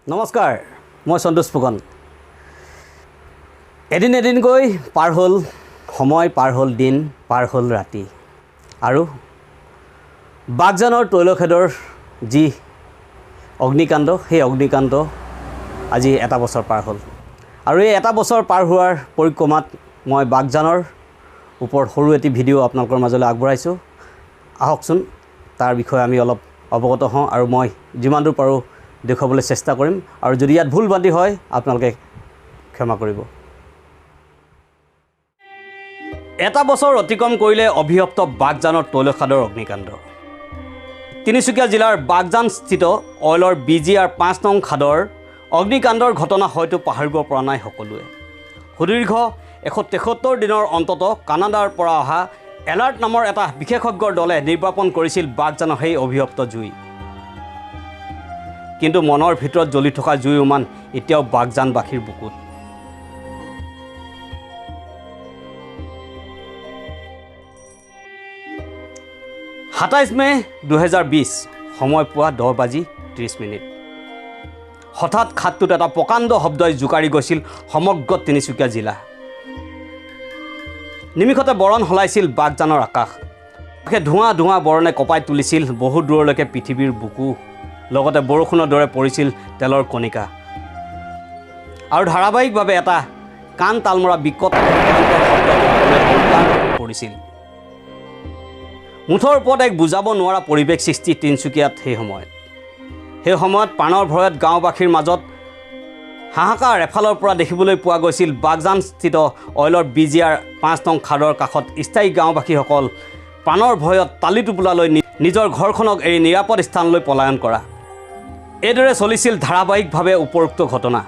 নমস্কাৰ, মই সন্তোষ ফুকন। এদিন এদিনকৈ পাৰ হ'ল সময়, পাৰ হ'ল দিন, পাৰ হ'ল ৰাতি আৰু বাগজানৰ তৈলখেদৰ যি অগ্নিকাণ্ড, সেই অগ্নিকাণ্ড আজি এটা বছৰ পাৰ হ'ল। আৰু এই এটা বছৰ পাৰ হোৱাৰ পৰিক্ৰমাত মই বাগজানৰ ওপৰত সৰু এটি ভিডিঅ' আপোনালোকৰ মাজলৈ আগবঢ়াইছোঁ। আহকচোন, তাৰ বিষয়ে আমি অলপ অৱগত হওঁ আৰু মই যিমান দূৰ পাৰোঁ দেখুৱাবলৈ চেষ্টা কৰিম আৰু যদি ইয়াত ভুল ভ্ৰান্তি হয়, আপোনালোকে ক্ষমা কৰিব। এটা বছৰ অতিক্ৰম কৰিলে অভিশপ্ত বাগজানৰ তৈলখাদৰ অগ্নিকাণ্ড। তিনিচুকীয়া জিলাৰ বাগজানস্থিত অইলৰ বিজিআৰ 5 নং খাদৰ অগ্নিকাণ্ডৰ ঘটনা হয়তো পাহৰিব পৰা নাই সকলোৱে। সুদীৰ্ঘ 173 দিনৰ অন্তত কানাডাৰ পৰা অহা এলাৰ্ট নামৰ এটা বিশেষজ্ঞৰ দলে নিৰ্বাপন কৰিছিল বাগজানৰ সেই অভিশপ্ত জুই। কিন্তু মনৰ ভিতৰত জ্বলি থকা জুই উমান এতিয়াও বাগজানবাসীৰ বুকুত। 27 মে' 2020, সময় পুৱা 10:30। হঠাৎ খাদটোত এটা প্ৰকাণ্ড শব্দই জোকাৰি গৈছিল সমগ্ৰ তিনিচুকীয়া জিলা। নিমিষতে বৰণ সলাইছিল বাগজানৰ আকাশ। সেই ধোঁৱা ধোঁৱা বৰণে কঁপাই তুলিছিল বহু দূৰলৈকে পৃথিৱীৰ বুকু। লগতে বৰষুণৰ দৰে পৰিছিল তেলৰ কণিকা আৰু ধাৰাবাহিকভাৱে এটা কাণ তালমৰা বিকট পৰিছিল। মুঠৰ ওপৰত এক বুজাব নোৱাৰা পৰিৱেশ সৃষ্টি তিনিচুকীয়াত সেই সময়ত। সেই সময়ত প্ৰাণৰ ভয়ত গাঁওবাসীৰ মাজত হাহাকাৰ এফালৰ পৰা দেখিবলৈ পোৱা গৈছিল। বাগজানস্থিত অইলৰ বিজিআৰ 5 নং খাদৰ কাষত স্থায়ী গাঁওবাসীসকল প্ৰাণৰ ভয়ত টালি টোপোলালৈ নিজৰ ঘৰখনক এৰি নিৰাপদ স্থানলৈ পলায়ন কৰা। এইদৰে চলিছিল ধাৰাবাহিকভাৱে উপৰোক্ত ঘটনা।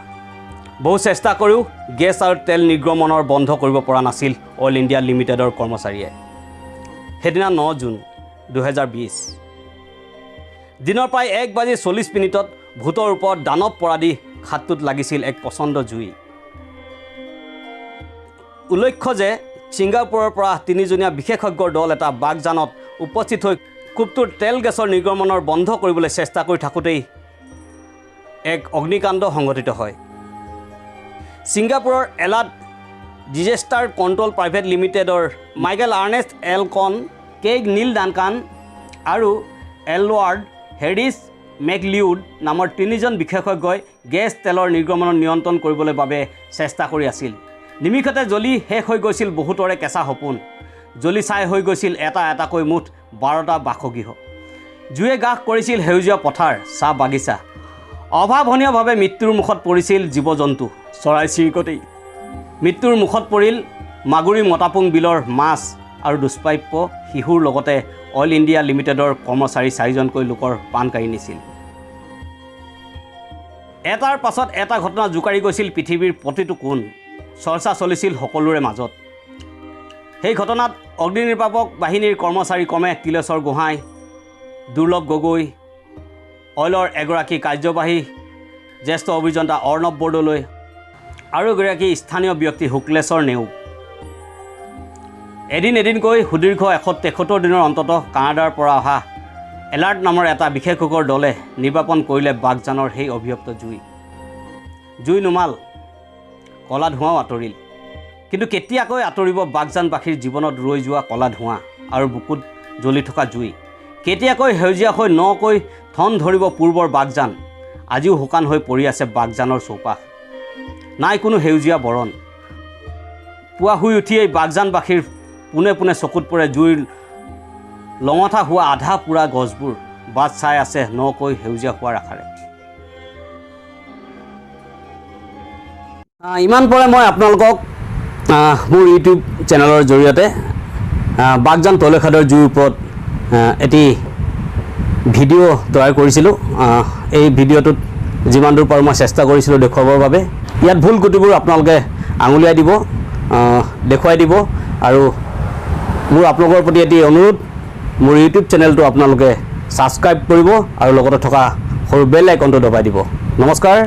বহু চেষ্টা কৰিও গেছ আৰু তেল নিৰ্গমনৰ বন্ধ কৰিব পৰা নাছিল অইল ইণ্ডিয়া লিমিটেডৰ কৰ্মচাৰীয়ে। সেইদিনা 9 জুন 2020 দিনৰ প্ৰায় 1:40 ভূতৰ ওপৰত দানৱ পৰাদি খাদটোত লাগিছিল এক প্ৰচণ্ড জুই। উল্লেখ্য যে ছিংগাপুৰৰ পৰা তিনিজনীয়া বিশেষজ্ঞৰ দল এটা বাগজানত উপস্থিত হৈ কূপটোৰ তেল গেছৰ নিৰ্গমনৰ বন্ধ কৰিবলৈ চেষ্টা কৰি থাকোঁতেই এক অগ্নিকাণ্ড সংঘটিত হয়। ছিংগাপুৰৰ এলাৰ্ট ডিজেষ্টাৰ কণ্ট্ৰল প্ৰাইভেট লিমিটেডৰ মাইকেল আৰ্নেষ্ট এলকন, কেইগ নীল ডানকান আৰু এলৱাৰ্ড হেৰিছ মেকলিউড নামৰ তিনিজন বিশেষজ্ঞই গেছ তেলৰ নিৰ্গমনৰ নিয়ন্ত্ৰণ কৰিবলৈ বাবে চেষ্টা কৰি আছিল। নিমিষতে জ্বলি শেষ হৈ গৈছিল বহুতৰে কেঁচা সপোন। জ্বলি ছাই হৈ গৈছিল এটা এটাকৈ মুঠ 12টা বাসগৃহ। জুয়ে গ্ৰাস কৰিছিল সেউজীয়া পথাৰ, চাহ বাগিচা। অভাৱনীয়ভাৱে মৃত্যুৰ মুখত পৰিছিল জীৱ জন্তু, চৰাই চিৰিকটি। মৃত্যুৰ মুখত পৰিল মাগুৰী মতাপুং বিলৰ মাছ আৰু দুষ্প্ৰাপ্য শিশুৰ লগতে অইল ইণ্ডিয়া লিমিটেডৰ কৰ্মচাৰী চাৰিজনকৈ লোকৰ প্ৰাণ কাঢ়ি নিছিল। এটাৰ পাছত এটা ঘটনা জোকাৰি গৈছিল পৃথিৱীৰ প্ৰতিটো কোণ। চৰ্চা চলিছিল সকলোৰে মাজত। সেই ঘটনাত অগ্নি নিৰ্বাপক বাহিনীৰ কৰ্মচাৰী ক্ৰমে তিলেশ্বৰ গোহাঁই, দুৰ্লভ গগৈ, অইলৰ এগৰাকী কাৰ্যবাহী জ্যেষ্ঠ অভিযন্তা অৰ্ণৱ বৰদলৈ আৰু এগৰাকী স্থানীয় ব্যক্তি শুক্লেশ্বৰ নেওগ। এদিন এদিনকৈ সুদীৰ্ঘ 173 দিনৰ অন্তত কানাডাৰ পৰা অহা এলাৰ্ট নামৰ এটা বিশেষজ্ঞৰ দলে নিৰ্বাপন কৰিলে বাগজানৰ সেই অভিশপ্ত জুই। জুই নুমাল, কলা ধোঁৱাও আঁতৰিল, কিন্তু কেতিয়াকৈ আঁতৰিব বাগজানবাসীৰ জীৱনত ৰৈ যোৱা কলা ধোঁৱা আৰু বুকুত জ্বলি থকা জুই? কেতিয়াকৈ সেউজীয়া হৈ নকৈ ঠন ধৰিব পূৰ্বৰ বাগজান? আজিও শুকান হৈ পৰি আছে বাগজানৰ চৌপাশ, নাই কোনো সেউজীয়া বৰণ। পুৱা শুই উঠিয়েই বাগজানবাসীৰ পোনে পোনে চকুত পৰে জুইৰ লঙঠা হোৱা আধা পোৰা গছবোৰ, বাট চাই আছে নকৈ সেউজীয়া হোৱাৰ আশাৰে। ইমান পৰে মই আপোনালোকক মোৰ ইউটিউব চেনেলৰ জৰিয়তে বাগজান তৈলখাদৰ জুইৰ ওপৰত এটি ভিডিঅ' তৈয়াৰ কৰিছিলোঁ। এই ভিডিঅ'টোত যিমান দূৰ পাৰোঁ মই চেষ্টা কৰিছিলোঁ দেখুৱাবৰ বাবে। ইয়াত ভুল ত্ৰুটিবোৰ আপোনালোকে আঙুলিয়াই দিব, দেখুৱাই দিব। আৰু মোৰ আপোনালোকৰ প্ৰতি এটি অনুৰোধ, মোৰ ইউটিউব চেনেলটো আপোনালোকে ছাবস্ক্ৰাইব কৰিব আৰু লগতে থকা সৰু বেল আইকনটো দবাই দিব। নমস্কাৰ,